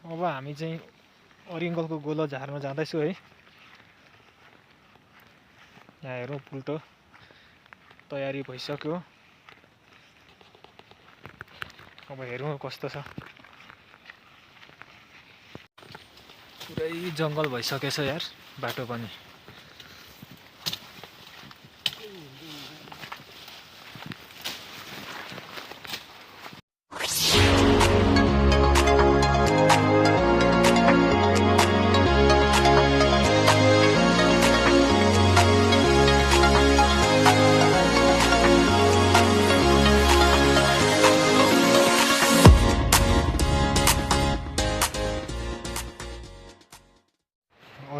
अब हामी चाहिँ अरिङ्गलको गोलो झार्न जाँदैछु है। यहाँ हेरौँ पुल्टो तयारी भइसक्यो। अब हेरौँ कस्तो छ। पुरै जङ्गल भइसकेछ यार बाटो पनि।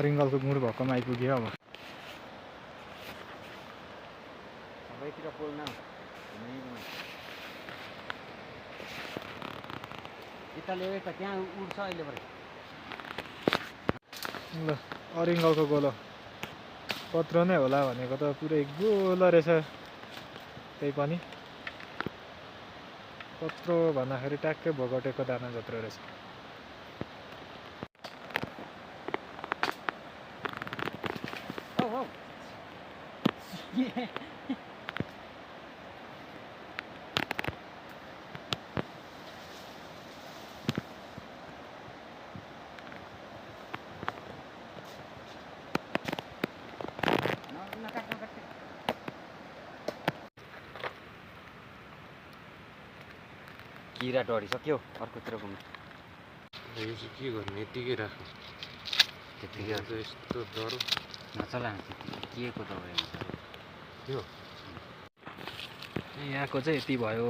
अरिङ्गलको गुड भएकोमा आइपुग्यो अब। सबैतिर पोल्न यता ल्यायो त त्यहाँ उड्छ अहिले परे। ल अरिङ्गलको गोलो कत्रो नै होला भनेको त पुरै गोलो रहेछ। त्यही पनि कत्रो भन्दाखेरि ट्याक्कै भोगटेको दाना जत्रो रहेछ। किरा डढिसक्यो अर्कोतिर घुम्नु। यो चाहिँ के गर्ने यत्तिकै राख्नु त्यतिकै यस्तो डर नचला के को दबाई यो यहाँको चाहिँ यति भयो।